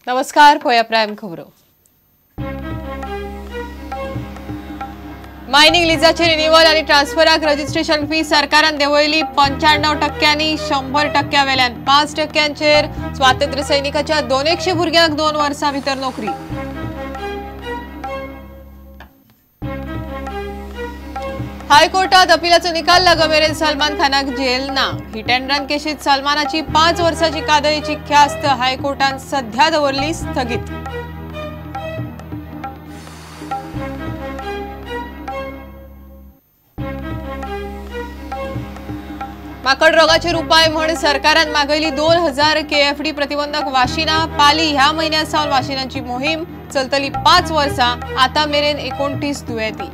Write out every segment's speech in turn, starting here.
नमस्कार, पळया प्रायम खबरो. मायनिंग लिजाचे रिन्युअल आणि ट्रान्सफराक रजिस्ट्रेशन फी सरकारान देंवयली 95% 100% वेल्यान 5% स्वातंत्र्य सैनिकाच्या 200 भुरग्यांक 2 वर्सां भितर नोकरी. हायकोर्टात अपिलाचो निकाल लागमेरेन सलमान खानाक जेल ना. हिट अँड रन केशीत सलमानाची 5 वर्सांची कादयेची ख्यास्त हायकोर्टान सध्या दवरली स्थगीत. माकड रोगाचेर उपाय म्हण सरकारान मागयली 2000 KFD प्रतिबंधक वाशिना. पाली ह्या म्हयन्या सावन वाशिनांची मोहीम चलतली 5 वर्सां. आतां मेरेन 29 दुयेंती.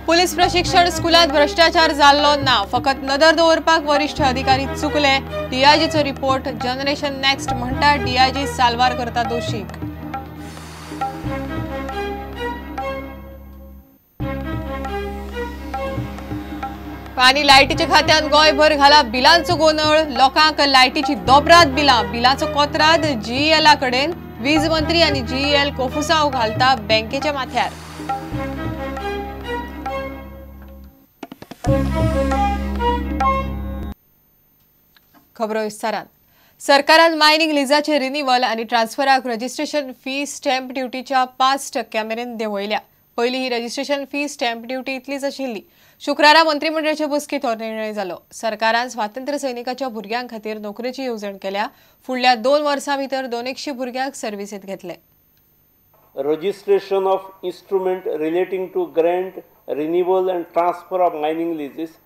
पुलीस प्रशिक्षण स्कुलांत भ्रष्टाचार जाल्लो ना, फकत नदर दवरपाक वरिष्ठ अधिकारी चुकले. डीआयजीचो रिपोर्ट जनरेशन नेक्स्ट म्हणटा डीआयजी साल्वार करता दोशीक. आनी लायटीच्या खात्यान गोंयभर घाला बिलांचो गोंदळ. लोकांक लायटीची दोबराद बिलां, बिलाचो कोतराद जीईएला कडेन. वीज मंत्री आनी जीईएल कोफुसांव घालता बँकेच्या माथ्यार. खबरो विस्तारान. सरकारान मायनिंग लिजाचे रिन्युअल आनी ट्रान्सफराक रजिस्ट्रेशन फी स्टॅम्प ड्युटीच्या 5% मेरेन देंवयल्या. पयली ही रजिस्ट्रेशन फी स्टॅम्प ड्युटी इतलीच आशिल्ली. शुक्रारा मंत्रिमंडळाचे बसकेंत हो निर्णय जालो. सरकारान स्वातंत्र्य सैनिकाच्या भुरग्यां खातीर नोकरेची येवजण केल्या. फुडल्या 2 वर्सां भितर 200 भुरग्यांक सर्विसेंत घेतले. Registration of instrument relating to grant, renewal and transfer of mining leases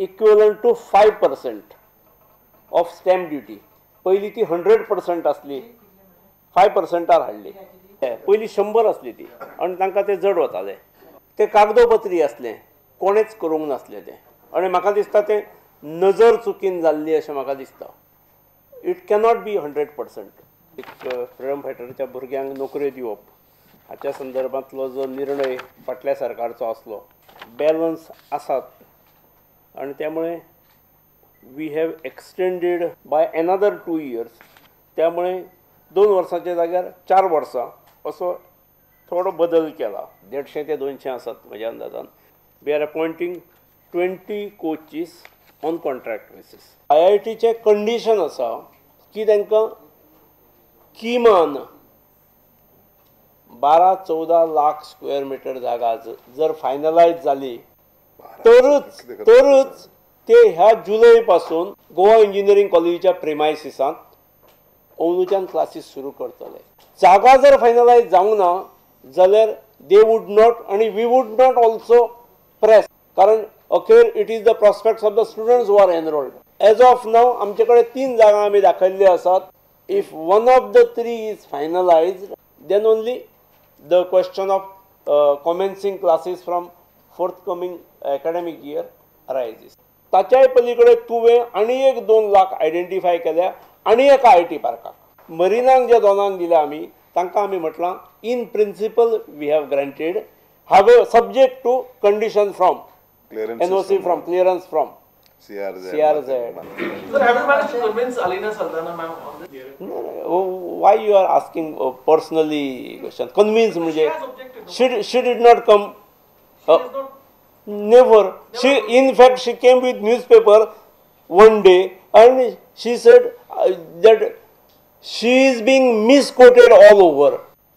equivalent to 5% of stamp duty. पयली ती 100% आसली, 5% हाडली. पयली 100 आसली ती आनी तांकां तें जड वतालें. तें कागदोपत्री आसलें, कोणेच करूंक नासलें तें. आनी म्हाका दिसता तें नजर चुकीन जाल्ली अशें म्हाका दिसता. It cannot be 100%. एक फ्रिडम फायटरच्या भुरग्यांक नोकऱ्यो दिवप हाच्या संदर्भांतलो जो निर्णय फाटल्या सरकारचो आसलो, बॅलन्स आसात आनी त्यामुळे we have extended by another 2 years. त्यामुळे 2 वर्सांच्या जाग्यार 4 वर्सां असो थोडो बदल केला. 150 ते 200 आसात म्हज्या अंदाजान. We are appointing 20 coaches on contract basis. IITचें condition आसा की तांकां किमान 12-14 लाख स्क्वेअर मिटर जागा जर फायनलायज जाली तरच ते ह्या जुलय पासून गोवा इंजिनियरींग कॉलेजीच्या प्रिमायसिसांत अंदूच्यान क्लासीस सुरू करतले. जागा जर फायनलायज जावंक ना जाल्यार they would not आनी we would not also press, कारण अखेर it is the prospects of the students who are enrolled. As of now आमचे कडेन 3 जागा आमी दाखयल्ल्यो आसात. If one of the 3 is finalized, then only the question of commencing classes from forthcoming academic year arises. ताच्याय पलीकडे तुवें आनी एक 2 lakh identify केल्या आनी एका IT पार्काक. मरिनाक जे 2 दिल्या आमी, तांकां आमी म्हटलां in principle we have granted, have subject to condition from NOC from clearance from CRZ. Sir, have you managed to convince Alina Saldana ma'am on this? No, no. Why you are asking personally question? Convince mujhe. She did not come. She has not. Never. She, in fact, she came with newspaper one day and she said that she is being misquoted all over.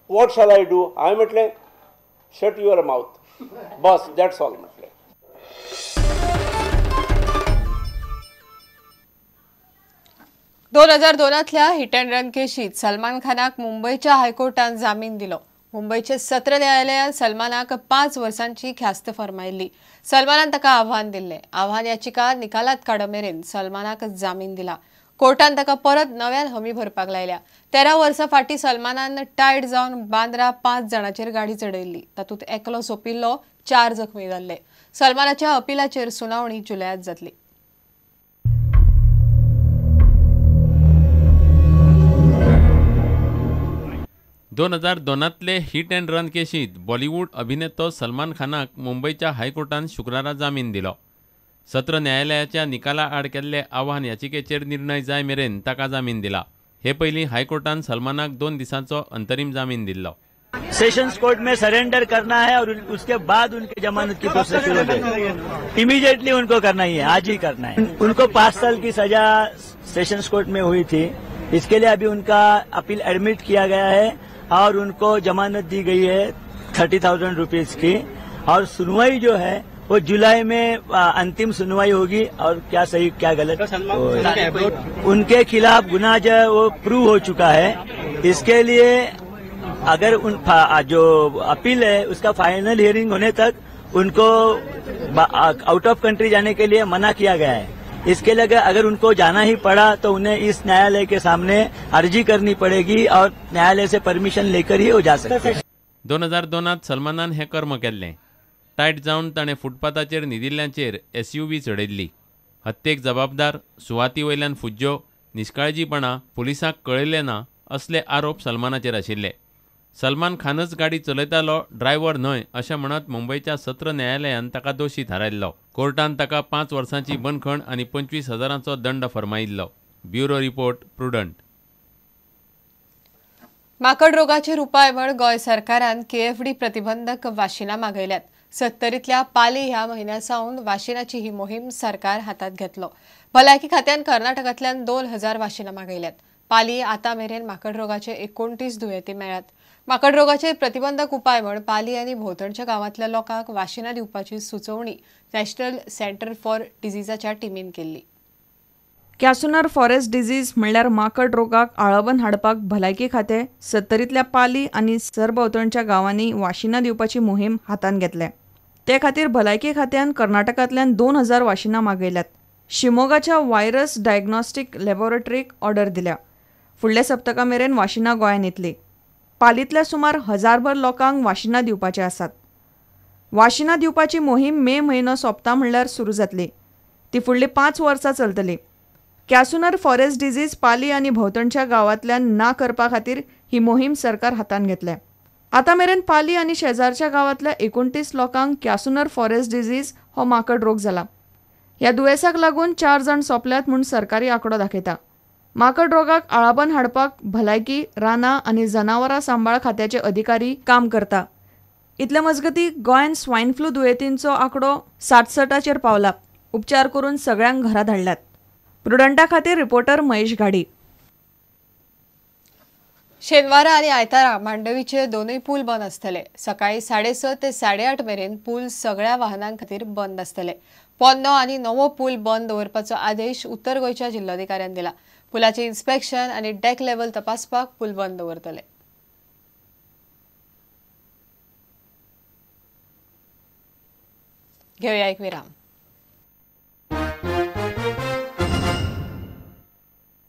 What shall I do? I am at like, shut your mouth. Bas, that's all. 2002 hit and run केशीत Salman खानाक मुंबयच्या हायकोर्टान जामीन दिलो. मुंबयचे सत्र न्यायालयान सलमानाक 5 वर्सांची ख्यास्त फर्मायल्ली. सलमानान ताका आव्हान दिल्लें. आव्हान याचिका निकालात काडमेरेन सलमानाक जामीन दिला. कोर्टान ताका परत नव्यान हमी भरपाक लायल्या. 13 वर्सां फाटीं सलमानान टायट जावन बांद्रा 5 जाणांचेर गाडी चडयल्ली. तातूंत एकलो सोंपिल्लो, 4 जखमी जाल्ले. सलमानाच्या अपिलाचेर सुनावणी जुलयात जातली. दोन हजार दोनांतले हिट अँड रन केशींत बॉलिवूड अभिनेतो सलमान खानाक मुंबयच्या हायकोर्टान शुक्रारा जामीन दिलो. सत्र न्यायालयाच्या निकाला आड केल्ले आव्हान याचिकेचेर निर्णय जाय मेरेन ताका जामीन दिला. हे पयलीं हायकोर्टान सलमानाक 2 दिसांचो अंतरीम जामीन दिल्लो. सेशंस कोर्ट में सरेंडर करना है और उसके बाद उनके जमानत की प्रोसेस शुरू हो. इमीडिएटली उनको करना ही है, आज ही करना है. उनको 5 साल की सजा सेशंस कोर्ट में हुई थी, इसके लिए अभी उनका अपील एडमिट किया गया है और उनको जमानत दी गई है 30,000 रुपीज की. और सुनवाई जो है वो जुलाई में अंतिम सुनवाई होगी और क्या सही क्या गलत उनके खिलाफ गुनाह जो है वो प्रूव हो चुका है. इसके लिए अगर उन जो अपील है उसका फाइनल हियरिंग होने तक उनको आउट ऑफ कंट्री जाने के लिए मना किया गया है. इसके लिए अगर उनको जाना ही पड़ा तो उन्हें इस न्यायालय के सामने अर्जी करनी पड़ेगी और न्यायालय से परमिशन लेकर ही वो जा सकते हैं. 2002 सलमानान हें कर्म केल्लें. टायट जावन ताणें फुटपाथाचेर न्हिदिल्ल्यांचेर SUV चडयल्ली. हत्येक जबाबदार, सुवाती वयल्यान फुज्ज्यो, निश्काळजीपणा, पुलिसांक कळयलें ना असले आरोप सलमानाचेर आशिल्ले. सलमान खानच गाडी चलयतालो, ड्रायव्हर न्हय अशें म्हणत मुंबयच्या सत्र न्यायालयान ताका दोशी थारायल्लो. कोर्टान ताका 5 वर्सांची बंदखण आनी 25,000 दंड फर्मायिल्लो. Bureau report, Prudent. माकड रोगाचेर उपाय म्हण गोंय सरकारान KFD प्रतिबंधक वाशिनां मागयल्यात. 70तल्या पाली ह्या म्हयन्या सावन वाशिनाची ही मोहीम सरकार हातात घेतलो. भलायकी खात्यान कर्नाटकांतल्यान 2000 वाशिनां मागयल्यात. पाली आतां मेरेन माकड रोगाचे 29 दुयेंती मेळ्ळ्यात. माकड रोगाचेर प्रतिबंधक उपाय म्हण पाली आनी भोंवतणच्या गांवांतल्या लोकांक वाशिनां दिवपाची सुचोवणी नॅशनल सेंटर फॉर डिजीजाच्या टिमीन केल्ली. कॅसुनर फॉरेस्ट डिजीज म्हणल्यार माकड रोगाक आळाबंद हाडपाक भलायकी खातें 70तल्या पाली आनी सरभोंवतणच्या गांवांनी वाशिनां दिवपाची मोहीम हातांत घेतल्या. ते खातीर भलायकी खात्यान कर्नाटकांतल्यान 2000 वाशिनां मागयल्यात. शिमोगाच्या व्हायरस डायग्नॉस्टीक लॅबोरेटरीक ऑर्डर दिल्या. फुडल्या सप्तका मेरेन वाशिनां गोंयांत येतली. पालींतल्या सुमार 1000 लोकांक वाशिनां दिवपाचे आसात. वाशिनां दिवपाची मोहीम मे म्हयनो सोंपता म्हणल्यार सुरू जातली. ती फुडलीं 5 वर्सां चलतली. कॅसुनर फॉरेस्ट डिजीज पाली आनी भोंवतणच्या गांवांतल्यान ना करपा खातीर ही मोहीम सरकार हातांत घेतल्या. आतां मेरेन पाली आनी शेजारच्या गांवांतल्या 29 लोकांक कॅसुनर फॉरेस्ट डिजीज हो माकड रोग जाला. ह्या दुयेंसाक लागून 4 जाण सोंपल्यात म्हूण सरकारी आंकडो दाखयता. माकड रोगाक आळाबंद हाडपाक भलायकी, रानां आनी जनावरां सांबाळ खात्याचे अधिकारी काम करता. इतले मजगतीं गोंयांत स्वायन फ्लू दुयेंतींचो आंकडो 66चेर पावला. उपचार करून सगळ्यांक घरा धाडल्यात. प्रुडंटा खातीर रिपोर्टर महेश घाडी. शेनवारा आनी आयतारा मांडवीचे दोनूय पूल बंद आसतले. सकाळी 6:30 ते 8:30 मेरेन पूल सगळ्या वाहनां खातीर बंद आसतले. पोन्नो आनी नवो पूल बंद दवरपाचो आदेश उत्तर गोंयच्या जिल्लोधिकाऱ्यान दिला. पुलाचे इन्स्पेक्शन आनी डेक लेवल तपासपाक पूल बंद दवरतले. घेवया एक विराम.